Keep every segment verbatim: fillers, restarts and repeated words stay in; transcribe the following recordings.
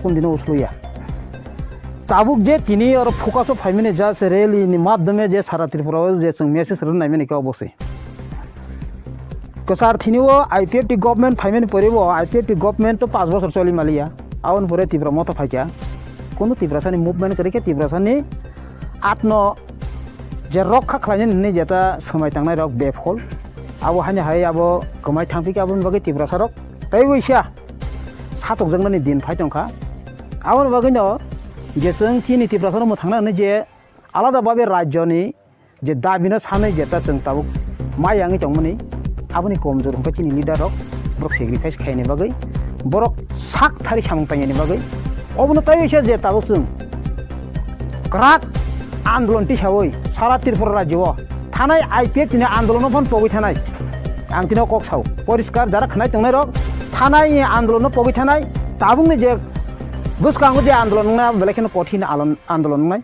Kundino usluya. Tabuk je tini oro focus o phaimani just rally ni madhyome je sara Tripura o je chwng message rwna naimani khe obo se. Kwchar thini o I P F T government phaimani pore bo I P F T government to panch bochor choli maliya. Aboni pore Tipra Motha phaikha. Kunu Tiprasani movement kwrwi khe Tiprasani atno je rokha khlainani hinwi jeta swmai tangnai rok befol. Abo haino hai abo kwmai thangphi khe aboni bagwi Tiprasa rok tei waisa satokjaknani din phai tongkha. Aboni bagwino je chwng chini Tiprasano mwthangna hwnwi je alada babe rajyoni je dabino sanwi jeta chwng tabuk mai yangwi tongmani, aboni komjor hwnkhe chini leader rok borok sacrifice khaini bagwi, borok sak thari samung tangyani bagwi. Obono tei waisa je tabuk chwng kwrak andolon tisawi sara Tripura rajyo o thanai I P F T ni andolono phano pogwi thanai. Ang tino kok sao, poriskar jara khnai tongnai rok thanai ni andolono pogwi thanai, tabukni je bwskango je andolon wngna belai kheno kothin alon-, andolon wngnai.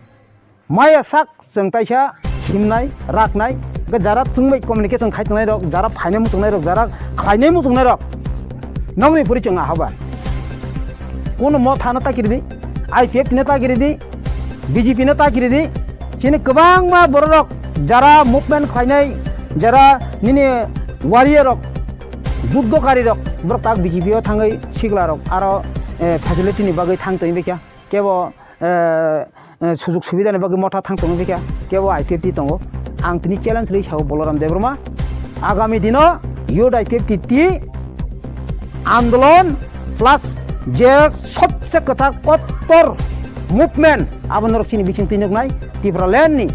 Maya sak chwng taisa himnai, raknai, hwnkhe jara thwngbai communication khai tongnai rok, jara phainai muchungnai rok, jara khlainai muchungnai rok, nokni puri chwng ahaba. Kuno Mothano ta kiridi, I P F T no ta kiridi, B J P no ta kiridi, chini kwbangma bororok jara movement khlainai, jara nini warrior rok, juddokari rok, borok tak B J P o thangwi sikla rok, aro, eh, facility ni bagwi thang tongwi kha, kebo, eh, eh, sujug subida ni bagwi Motha thang tongwi kha, kebo I P F T tongo. Ang tini challenge rwi sao Balaram Debbarma. Agami dino youth I P F T ti andolon plus je sobse kwthar kottor movement abo norok chini bising twi nuknai Tipraland ni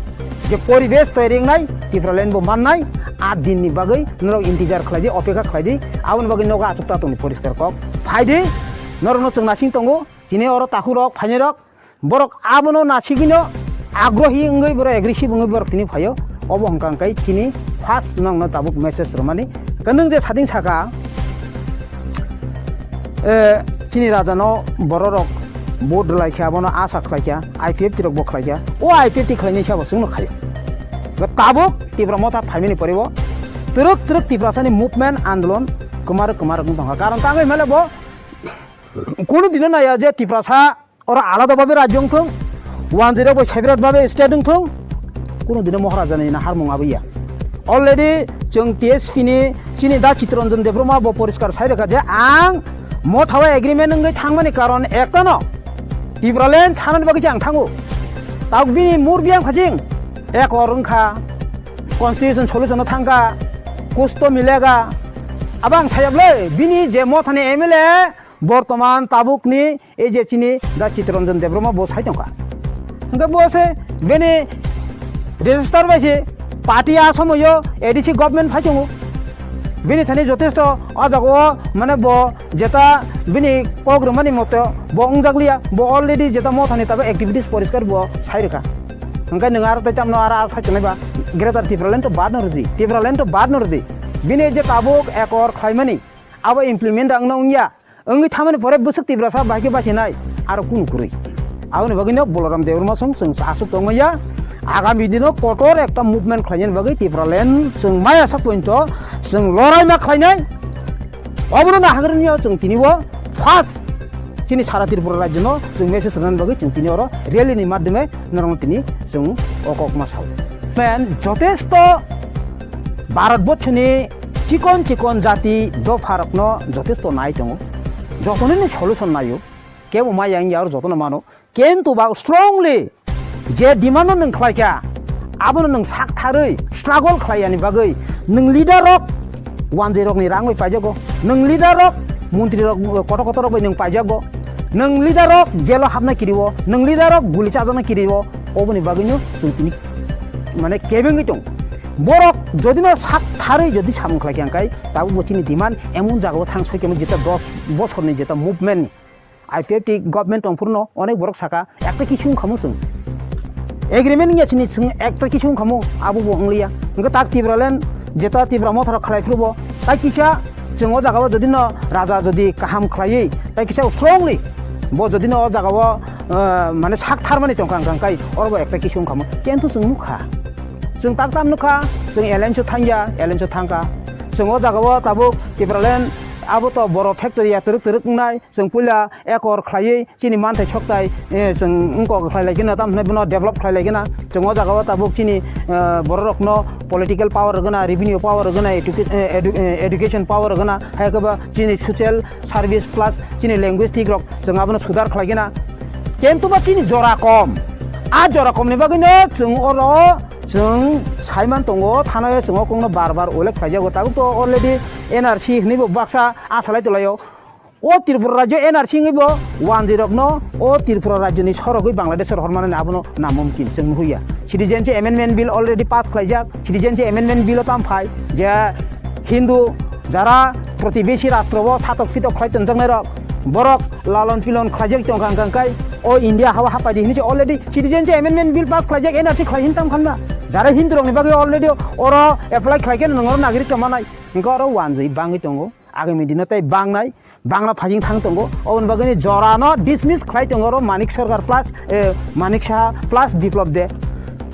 je poribesh toyari wngnai Tipraland bo mannai a din ni bagwi norok intizar khlai di, opekha khlai di, aboni bagwi nogo achuk ta tongni poriskar kok phai di, norokno chwng nasing tongo. Chini oro takhuk rok phainai rok, borok abono nasigwino agrohi wngwi borok aggressive wngwi borok tini phaio. Obo hwnkha hwnkhe chini first nokno tabuk message rwmani. Hwnkhe nwng je sading saka, eh, chini rajano bororok vote rwlaikha, abono asa khlaikha, I P F T rok bo khlaikha. O I P F T khlainai sabo chwngno khaio. Hwnkhe tabuk Tipra Motha phaimani pore bo twrwk twrwk Tiprasani movement andolon kwmar kwmar wng tongkha. Karon tangwi mele bo kunu dino naiya je Tiprasa oro alada babe rajyo wngthung, wanjwi rok bai separate babe state wngthung, kunu dino Maharaja ni na harmung abiya. Already chwng T S P ni chini da Chittaranjan Debbarma bo poriskar sai rwkha je ang Motha o agreement wngwi thangmani karon ektano Tipraland sanani bagwi se ang thango. Tabuk bini mur biyang phajing ekor wngkha, constitution solution o thangkha, kuch to milega. Abo ang sayok le bini je Mothani M L A bortoman tabukni ei je chini da Chittaranjan Debbarma bo sai tongkha. Hwnkhe bo se bini register bai se party a somoyo A D C government phai tongo. Bini thani jotesto o jaga o mane bo jeta bini kok rwmani moto bo wngjakliya, bo already jeta Mothani tabuk activities poriskar bo sai rwkha. Hwnkhe nwng aro tei tamno aro aro sai tongnai ba Greater Tipraland to bad no rwdi, Tipraland to bad no rwdi. Bini je tabuk ekor khlaimani abo implement ang no wngya. Wngwi thamani pore bwswk Tiprasa bahai khe bachinai aro kunu kwrwi. Aboni bagwino Balaram Debbarma song chwng aswk tongmaya. Agami dino kotor ekta movement khlainani bagwi Tipraland chwng maya sak pointo chwng lorai ma khlainai. Obono nahagrwni o chwng tini o first chini sara Tripura rajyono chwng message rwnani bagwi chwng tini oro rally ni madhyome norokno tini chwng o kok ma sao. Men jotesto Bharat borchoni chikon chikon jati dopharokno jotesto nai tongo, jotonini solution naio, kebo maya wngya aro jotono mano, kintu ba strongly je demand no nwng khlaikha, abono nwng sak tharwi struggle khlaiyani bagwi nwng leader rok wanjwi rokni rang bai paijago, nwng leader rok montri rok kotor kotor rok bai nwng paijago, nwng leader rok jelo hapna kirio, nwng leader rok guli chajakna kirio, oboni bagwino chwng tini mane kebengwi tong. Borok jodi no sak tharwi jodi samung khlai khe, hwnkhe tabuk bo chini demand emon jagao thang soi khe, jeta dos bosorni jeta movement ni I P F T government tong phuru no onek borok saka ekta kisu wngkhamu chwng. Agreement wngya chini chwng ekta kisu wngkhamu abo bo wngliya. Hwnkhe tak Tipraland jeta Tipra Motha rok khlai phuru bo tai kisa chwng o jagao jodi no raja jodi kaham khlaiwi tai kisa strongly bo jodi no o jagao, ah, mane sak tharmani tongkha hwnkhe oro bo ekta kisu wngkhamu. Kintu chwng nukha. Chwng tak tam nukha, chwng alliance o thangya, alliance o thangkha. Chwng o jagao tabuk Tipraland Abo to boro factory ya twrwk twrwk wngnai, chwng puila ekor khlaiwi chini manthai soktai, eh, chwng wngkok khlai lai kheno, tamo hwnwi bono develop khlai lai kheno. Chwng o jaga o tabuk chini, eh, bororokno political power rwgwna, revenue power rwgwna, educa-, eh, edu-, eh, education power rwgwna, hai khe ba chini social service plus chini linguistic rok chwng abono sudar khlai kheno. Kintu ba chini jora kom. A jora komni bagwino chwng oro chwng saiman tongo, thanao chwng o kokno bar bar ullekh khlaijago. Tabuk to already N R C hwnwi bo baksa a salai tolaio. O Tripura rajyo N R C wngwi bo wanjwi rokno o Tripura rajyoni sorogwi Bangladesh rok hormanani abono namumkin chwng nuhya. Citizenship Amendment Bill already pass khlaijak. Citizenship Amendment Bill o tam phai je Hindu jara protibesi rastro o satok pitok khlai tonjaknai rok, borok lalon pilon khlaijak tongkha hwnkha hwnkhe o India hao hapai di hinwi se already Citizenship Amendment Bill pass khlaijak, N R C khlai hin tam khanma. Jara Hindu rokni bagwi already oro apply khlai khe nwng oro nagorik tongmanai. Hwnkhe oro wanjwi bangwi tongo. Agami dino tei bangnai, bangna phajing thang tongo. Oboni bagwini jorano dismiss khlai tongo oro Manik Sarkar plus, eh, Manik Saha plus Biplab Deb.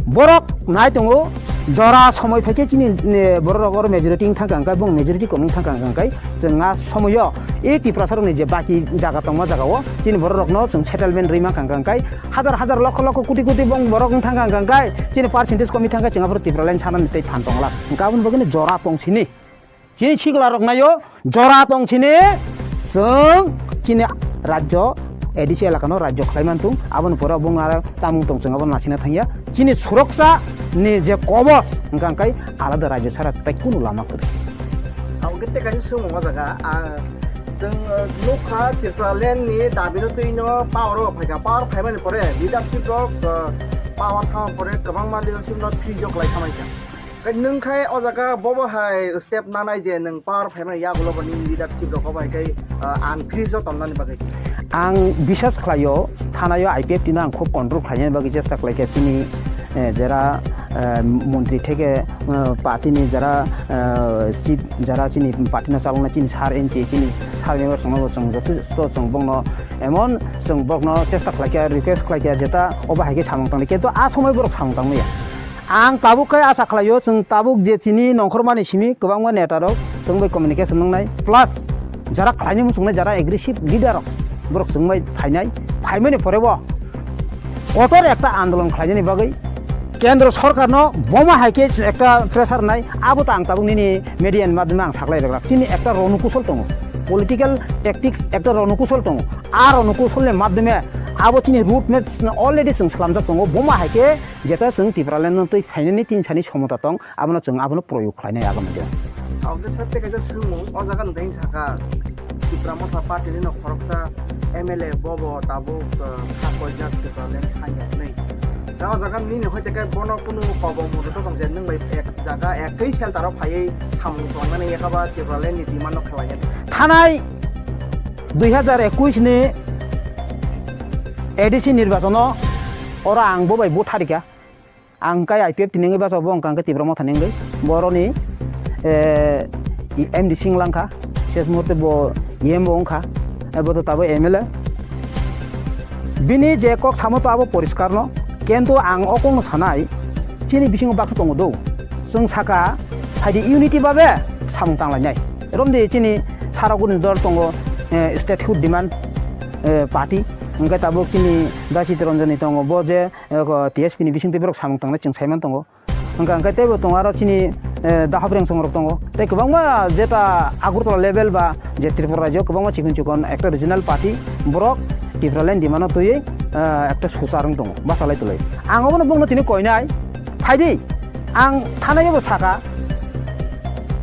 Borok nai tongo, jora somoi phaikhe chini, eh, bororok oro majority wng thangkha hwnkhe, bong majority kom wng thangkha hwnkhe, chwng a somoio e Tiprasarokni je baki jaga tongma jagao chini bororokno chwng settlement rwi mankha hwnkhe, hajar hajar lokho lokho koti koti bong borok wng thangkha hwnkhe, chini percentage komwi thangkhe chwng aphuru Tipraland sanani tei phan tongla. Hwnkhe aboni bagwino jora tong sini. Chini sikla rok naio jora tong sini, chwng chini rajyo A D C elakano rajyo khlai mantung, aboni pore bung aro tamung tong chwng abono nasina thangya. Chini suroksa ni je kobos hwnkha hwnkhe alada rajyo sara tai kunu lama kwrwi. Abo khe tei kaisa swngmung o jaga, ah, chwng, ah, nukha Tipraland ni dabi no twi no power o phaikha, power phaimani pore leadership rok, ah, power thangma pore kwbangma leadership no twi jok lai thanglaikha. Kai nwng khai o jaga bobo hai step nanai je nwng power phaimani yagulo bo nini leadership rok obo hai kai, ah, ang crise o tongmani bagwi. Ang biswas khlaio, thanaio I P F T no ang khub control khlainani bagwi chesta khlaikha chini, eh, jera, eh, montri theke, eh, party ni jera, eh, chief jera chini party no chaloknai chini sir M P chini sir member songno bo chwng joto chwng bongno emon chwng bokno chesta khlaikha, request khlaikha jeta obo hai khe samung tangdi kintu a somoi borok samung tangmaya. Ang tabuk khe asa khlaio, chwng tabuk je chini nongkhormani simi kwbangma neta rok chwng bai communication wngnai, plus jara khlaini muchungnai, jara aggressive leader rok, borok chwng bai phainai, phaimani pore bo kotor ekta andolon khlainani bagwi kendro sorkarno boma hai khe ekta pressure nai, abo ta ang tabuk nini media ni madhyome ang saklai rwkrak. Chini ekta ronukusol tongo, political tactics ekta ronukusol tongo, a ronukusolni madhyome abo chini route map already chwng swlamjak tongo, boma hai khe Jeta chwng Tipraland no twi phainani tin sani somota tong, abono chwng abono proyog khlainai agami dino. Ang khe sir tei kaisa swngmung, o jaga nwng tei saka Tipra Motha Party ni no khoroksa M L A bobo tabuk, uh, kha koijak Tipraland sanya hwnwi. Da o jaga nini hoi tei bono kunu kobo mudu to tong je nwng bai ek jaga ekwi shelter o phaiwi samung tongmani yakaba Tipraland ni demand no khlaiya. Thanai dui hazar ekush ni A D C nirbachon o oro ang bo bai vote harikha. Ang kai I P F T ni wngwi bachao bo wngkha hwnkhe Tipra Motha ni wngwi. Boroni, eh, M D C wng langkha, ses muhurte bo M O wngkha, eh, bo to tabuk M L A. Bini je kok samo to abo poriskar no, kintu ang o kokno sanai, chini bisingo baksa tongo do. Chwng saka, phaidi unity babe samung tanglainai. Romdi chini saraguni dol tongo, eh, statehood demand, eh, party, hwnkhe tabuk chini Dasi Chittaranjan ni tongo, bo je eko T S P ni bisingtwi borok samung tangnai chwng saiman tongo. Hwnkha hwnkhe teibo tongo aro chini, eh, Dahobreng songrok tongo. Tei kwbangma jeta Agartala level ba je Tripura rajyo kwbangma chikon chikon ekta regional party borok Tipraland demand no twiwi, eh, ekta suchar wng tongo, bachalai twlai. Ang obono bongno tini koinai, phaidi ang thanai bo saka,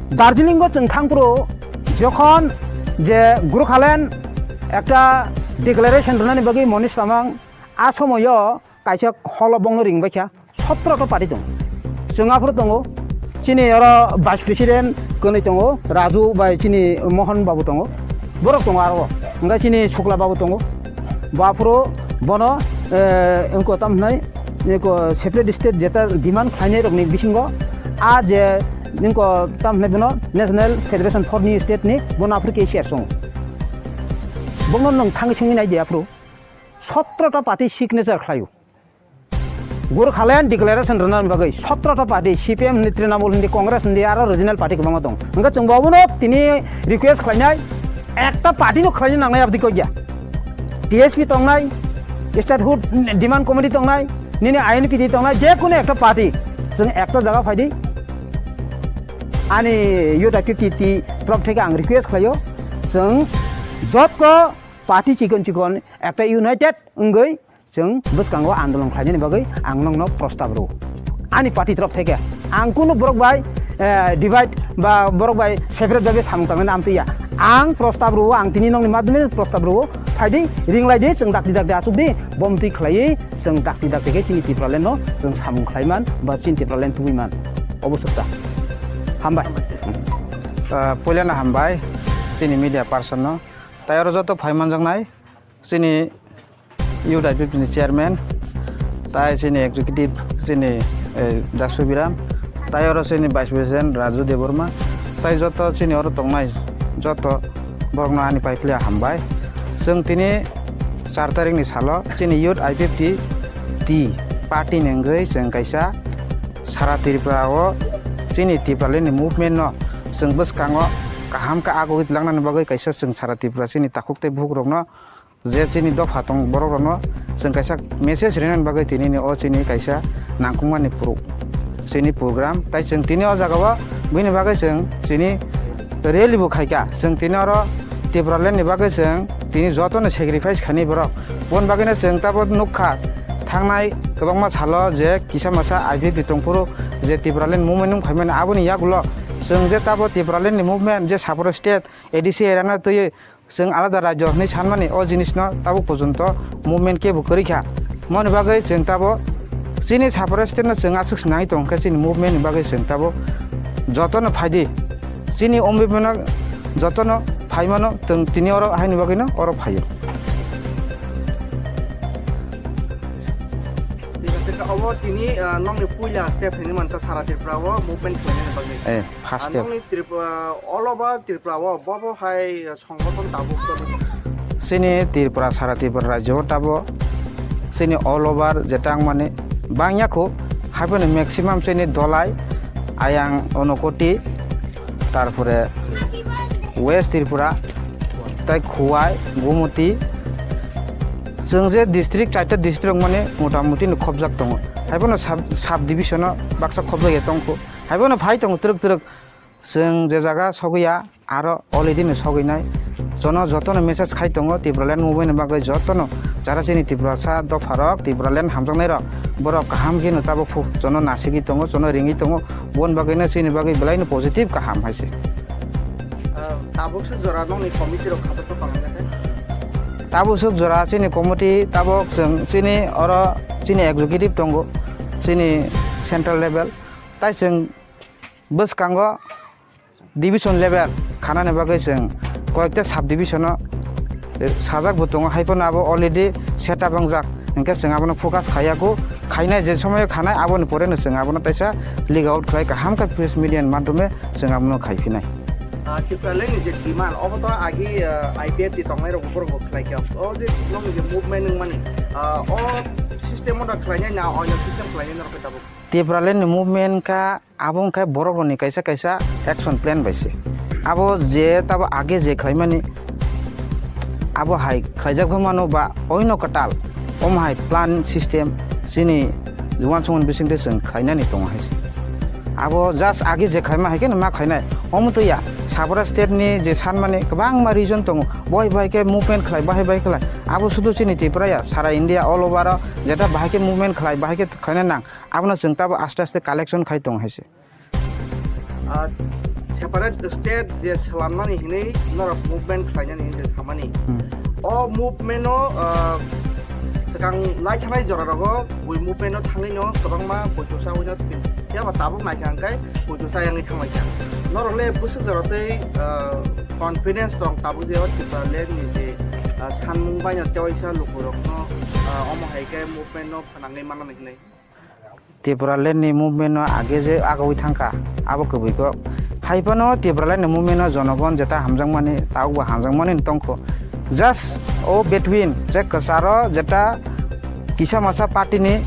Darjeeling o chwng thangphuru jokhon je Gorkhaland ekta declaration rwnani bagwi Monish Tamang a somoyo kaisa holo bongno ring baikha, sotro ta party tongo. Chwng aphuru tongo, chini oro vice president kwnwi tongo, Raju bai chini Mohan babu tongo, borok tongo aro. Hwnkhe chini Shukla babu tongo, bo aphuru bono, eh, wngkha tam hwnai, wngkha separate state jeta demand khlainai rokni bisingo a je wngkha tam hwnai bono National Federation for New State ni bono aphuru K C R songo. Bono nwng thangwi swngwi nai di aphuru. Sotro ta party signature khlaio. Gorkhaland declaration rwna bagwi sotro ta party, C P M hindi, Trinamool hindi, Congress hindi, aro regional party kwbangma tong. Hwnkhe chwng bo abono tini request khlainai, Ekta party no khlaina nangnai abdi koi ya. T S P tongnai, statehood demand committee tongnai, nini I N P T tongnai, je kono ekta party. Chwng ekta jaga phaidi. Ani youth activity torof theke ang request khlaio. Chwng jotko party chikon chikon ekta united wngwi chwng bwskango andolon khlainani bagwi ang nokno prostab rwo. Ani party torof theke ang kunu borok bai, eh, divide ba borok bai separate bai samung tangnani amtwi ya. Ang prostab rwo, ang tini nokni madhyome prostab rwo, phaidi, ringlaidi, chwng dakti dakti achukdi, bomtwi khlaiwi chwng dakti dakti khe chini Tipraland no chwng samung khlaiman ba chini Tipraland tubui man. Obo swkta. Hambai. Ah, puilano hambai chini media person no. Tai oro joto phai manjaknai chini youth I P F T ni chairman, tai chini executive chini, eh, Dasu Biram, tai oro chini vice president Raju Debbarma, tai joto chini oro tongnai joto borokno ani pai phiya hambai. Chwng tini char tarikni salo chini youth I P F T T party ni wngwi chwng kaisa sara Tripura o chini Tipraland ni movement no chwng bwskango kaham khe agugwi langnani bagwi kaisa chwng sara Tripura chini takhuk tei bukhuk rokno je chini dopha tong borok rokno chwng kaisa message rinani bagwi tini ni o chini kaisa nangkukmani pro-, chini program. Tai chwng tini o jaga o buini bagwi chwng chini rally bo khaikha. Chwng tini oro Tipraland ni bagwi chwng tini jotono sacrifice khainai borok. Boni bagwino chwng tabuk nukha thangnai kwbangma salo je kisa masa I P F T tongphuru je Tipraland movement wng phaimani aboni yagulo chwng je tabuk Tipraland ni movement je saporo state A D C area no twiwi chwng alada rajyo hwnwi sanmani o jinisno tabuk porjonto movement kebo kwrwi kha. Moni bagwi chwng tabuk chini sapore state no chwng aswk se nai tong khe chini movement ni bagwi chwng tabuk jotono phaidi. Chini o movement no jotono phaimano chwng tini oro haini bagwino oro phaio. Thik ache, obo tini, ah, nokni puila step hinwi mankha sara Tripura o movement khlainani bagwi. Eh, first Ah, step. Nokni Tripura, all over Tripura o bobo hai, ah, songgothon tabuk tongwi. Chini Tripura, sara Tripura rajyo o tabuk chini all over jeta wngmani bangya kho, haiphano maximum chini Dholai, Ayang, Unakoti, tarpore West Tripura, tai Khowai, Gumoti. Chwng je district, chaita district wngmani motamuti no khobjak tongo. Haiphano sub, sub division o baksa khobjak ya tongkho. Haiphano phai tongo twrwk twrwk. Chwng je jaga sogwi ya, aro already no sogwi nai. Jono jotono message khai tongo, Tipraland movement ni bagwi jotono jara chini Tiprasa dopharok, Tipraland hamjaknairok, borok kaham kheno tabuk phu-, jono nasigwi tongo, jono ringwi tongo, boni bagwino chini bagwi belaino positive kaham hai se. Ah, tabuk swk jora nokni committee rok khajakma tonglainai khe? Tabuk swk jora chini committee, tabuk chwng chini oro chini executive tongo, chini central level, tai chwng bwskango division level khanani bagwi chwng koyekta sub division o, eh, sajak bo tongo, haiphano abo already set up wngjak, hinkhe chwng abono focus khaiya kho, khainai je somoyo khanai aboni pore no chwng abono teisa leak out khlai kaham khe press media ni madhyome chwng abono khai phinai. Ah, Tipraland ni je demand, obo to agi, ah, I P F T tongnai rok borok bo khlai kha. O je nokni je movement wngmani, ah, o system o da khlainai na, oino system khlainai norok khe tabuk? Tipraland ni movement kha abo wngkha borok rokni kaisa kaisa action plan bai se. Abo je tabo age je khlaimani abo hai khlaijak bai mano ba oino kwtal omo hai plan system chini uansukmani bisingtwi chwng khlainani tongo hai se. Abo just age je khlaima hai kheno ma khlainai. Omo to ya, Sabra state ni je sanmani kwbangma region tongo, bo hai bai khe movement khlai, bahai bai khlai. Abo sudu chini Tripura ya, sara India all over o jeta bahai khe movement khlai, bahai khe khlaina nang. Abono chwng tabo aste aste collection khai tong hai se. Ah, separate state je swlamnani hinwi norok movement khlainani hinwi samani. Hmm. O movement no, ah, swkang lai thanai jora rogo bui movement no thangwi no kwbangma poito chawi no twi. Phiya ba tabuk naikha hwnkhe poito chayangwi thanglaikha. Norok le bwswk jora tei, ah, confidence tong tabuk je o Tipraland ni je, ah, sanmung baino tewaisa lukurokno, ah, omo hai khe movement no phnangwi mannani hinwi. Tipraland ni movement no age je agoi thangkha, abo kwbui kok. Hai phano Tipraland ni movement no jonogon jeta hamjakmani, tabuk bo hamjakmani tongkho. Just o between je kwcharo jeta kisa masa party ni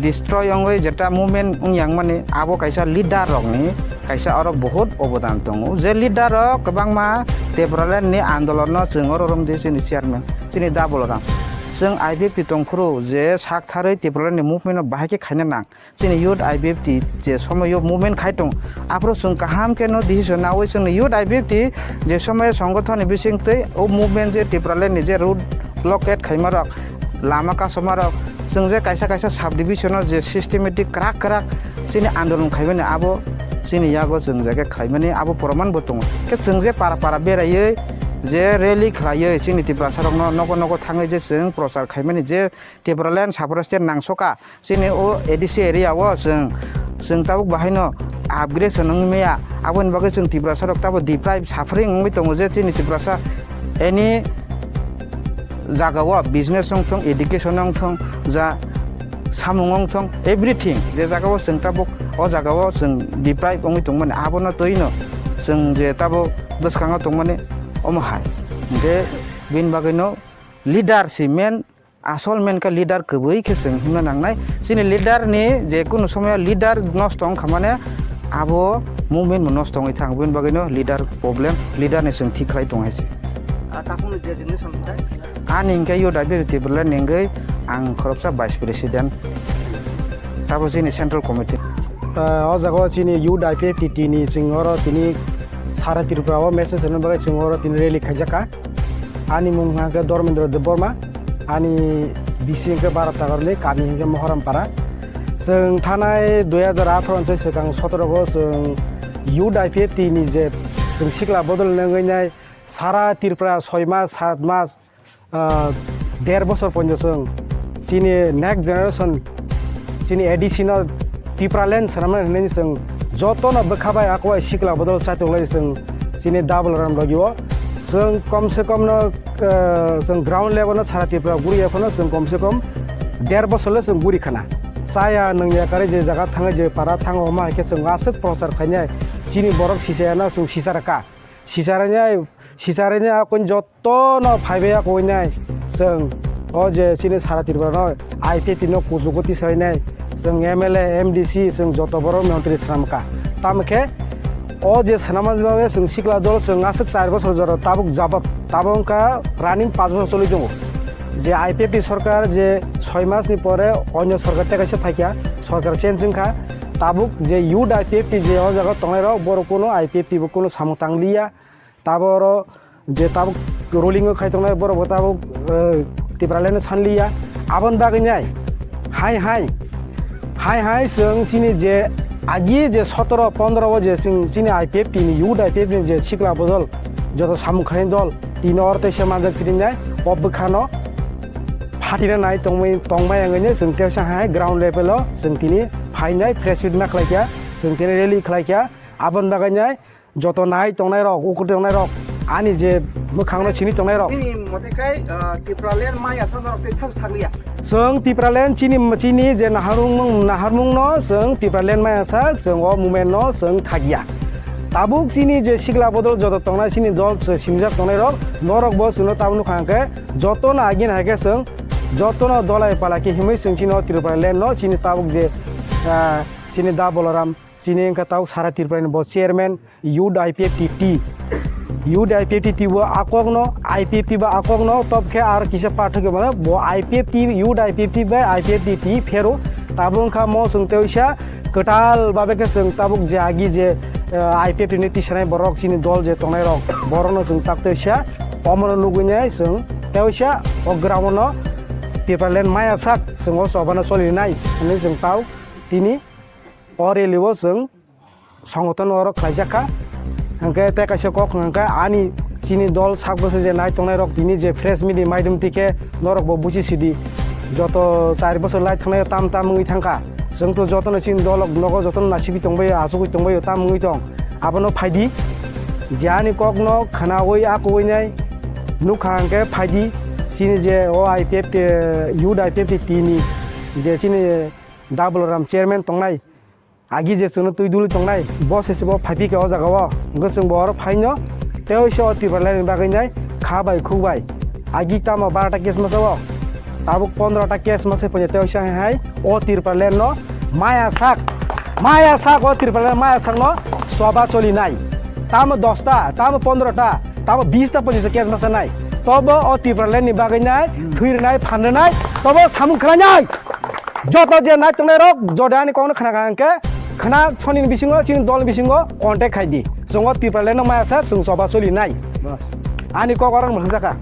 destroy wngwi jeta movement wng yang mani, abo kaisa leader rokni kaisa oro bohut obodan tongo. Je leader rok kwbangma Tipraland ni andolon no chwng oro romdi chini chairman, chini da Boloram. Chwng I P F T tongphuru je sak tharwi Tipraland ni movement no bahai khe khaina nang. Chini youth I P F T je somoyo movement khai tong, aphuru chwng kaham khe no decision nawi chwngni youth I P F T je somoyo songothon ni bising twi o movement je Tipraland ni je road blockade khaima rok, lama kasoma rok, chwng je kaisa kaisa sub division o je systematic kwrak kwrak chini andolon khaimani abo chini yago chwng je khe khaimani abo proman bo tongo. Khe chwng je para para beraiwi je rally khlaiwi chini Tiprasa rokno nogo nogo thangwi je chwng prochar khaimani je Tipraland Sub State nangsoka. Chini o A D C area o chwng, chwng tabuk bahaino upgrade se nung maya. Aboni bagwi chwng Tiprasa rok tabo deprive suffering wngwi tongo je chini Tiprasa any jaga o business wng thung, education wng thung, ja samung wng thung, everything je jaga o chwng tabuk o jaga o chwng deprive wngwi tongmani abono twi no chwng je tabuk bwskango tongmani omo hai. Hwnkhe bini bagwi no leader si main. Asol main khe leader kwbwi khe chwng himna nangnai. Chini leader ni je kunu somoyo leader nosto wngkha mane abo movement bo nosto wngwi thang. Bini bagwi no leader problem, leader ni chwng thik khlai tong hai se. Ah, tabukni designation hwnkhe? Ani hwnkhe youth I P F T Tipraland ni wngwi ang khoroksa vice president. Tabo chini central committee. Ah, o jaga o chini youth I P F T ni chwng oro tini Sara Tripura o message rwna bagwi chwng oro tini rally khaijak kha. Ani mung hwnkha khe Dharmendra Debbarma, ani bisi hwnkhe Bharat Nagarni, kami hwnkhe Mohorampara. Chwng thanai dui hajar atharo ni swkang sotoro go chwng youth I P F T ni je chwng sikla bodol nangwi nai sara Tripura soi mas, sat mas, ah, der bosor ponjo chwng chini next generation chini A D C no Tipraland swnamnani hwnwi chwng jotono bwkha bai akwai sikla bodol chaitonglai chwng chini double ram logi o. Chwng kom se kom no, ah, chwng ground level no sara Tripura guri ya phano chwng kom se kom der bosor le chwng guri khana. Chaya nungya kare je jaga thangai je para thango homa hai khe chwng aswk prochar khainai chini borok sisaya no chwng sisara ka. Sisarainai, sisarainai akon jotto no phaibai akoinai. Chwng o je chini sara Tripura no I P F T no kuchugo tisainai. Chwng M L A, M D C, chwng joto borok montri swnamkha. Tamo khe o je swnamma bagwi chwng sikla dol chwng aswk char bosor jora tabuk jabab. Tabuk wngkha running panch bosor choli tongo. Je I P F T sorkar je soi mas ni pore onyo sorkar tei kaisa phaikha, sorkar change wngkha. Tabuk je youth I P F T je o jaga tongnai rok borok kuno I P F T bo kuno samung tangliya. Tabo oro je tabuk ruling o khai tongnai borok bo tabuk, eh, Tipraland no sanliya. Aboni bagwi nai hai hai hai hai chwng chini je agi je sotoro pondro o je chwng chini I P F T ni youth I P F T ni je sikla bodol joto samung khaini dol tini oro teisa manjak tini nai o bwkhano phatina nai tongmai tongmai wngwi chwng teisa hai ground level o chwng tini phainai press meet ma khlaikha chwng tini rally khlaikha aboni bagwi nai. Joto nai tongnai rok, ukur tongnai rok, ani je mwkhang no chini tongnai rok. Chini mote kai, ah, Tipraland maya sa norok tei thas thangya. Chwng Tipraland chini, chini je naharmung, naharmung no chwng Tipraland maya sa, chwng o movement no chwng thagya. Tabuk chini je sikla bodol joto tongnai chini dol se simjak tongnai rok, norok bo chwngno tabuk nukha hwnkhe joto no agin hai khe chwng joto no dolai pala khe himwi chwng chini o Tipraland no chini tabuk je, ah, chini da Boloram chini wngkha tabuk sara Tripura ni bo chairman. Youth I P F T T, Youth I P F T T bo akokno, I P F T bo akokno, top khe aro kisa pathak mano, bo I P F T, Youth I P F T bai I P F T T phero, tabuk wngkha mo chwng teisa kwtal babe khe chwng tabuk je agi je, eh, I P F T ni tisanai borok chini dol je tongnai rok, borokno chwng tak teisa omono nugwi nai chwng teisa o ground no Tipraland maya sak chwng o chobano choli nai hwnwi chwng tau tini. O rally o chwng songoton oro khlaijak kha. Hwnkhe tei kaisa kok hwnkhe ani chini dol sak bwswk je nai tongnai rok tini je press meet ni maidom twi khe norok bo buchi sidi. Joto char bosor lai thangnai tam tam wngwi thangkha. Chwng to jotono chini dol nogo jotono nasibwi tongbaio, achugwi tongbaio, tam wngwi tong. Abono phaidi. Je ani kok no khwnawi akuwi nai nukha hwnkhe phaidi. Chini je o I P F T, youth I P F T ni je chini Da Balaram chairman tongnai, agi je chwngno twi duli tongnai, bo se se bo phaiphikha o jaga o. Hwnkhe chwng bo oro phaino, tei se o Tipraland ni bagwi nai kha bai khuk bai. Agi tamo barata case masa o. Tabuk pondro ta case masa punya teo siang hai o Tipraland no maya sak, maya sak o Tipraland maya sak no soba choli nai. Tamo dos ta, tamo pondro ta, tamo bis ta punya case masa nai. Tobo o Tipraland ni bagwi nai, thwi rwnai, phan rwnai, tobo samung khlai nai. Joto je nai tongnai rok, jodi ani kok no khna kha hwnkhe, khna soni ni bisingo, chini dol ni bisingo contact khai di. Chwng o Tipraland no maya sak, chwng soba choli nai. Ani kok oro mwsajak kha.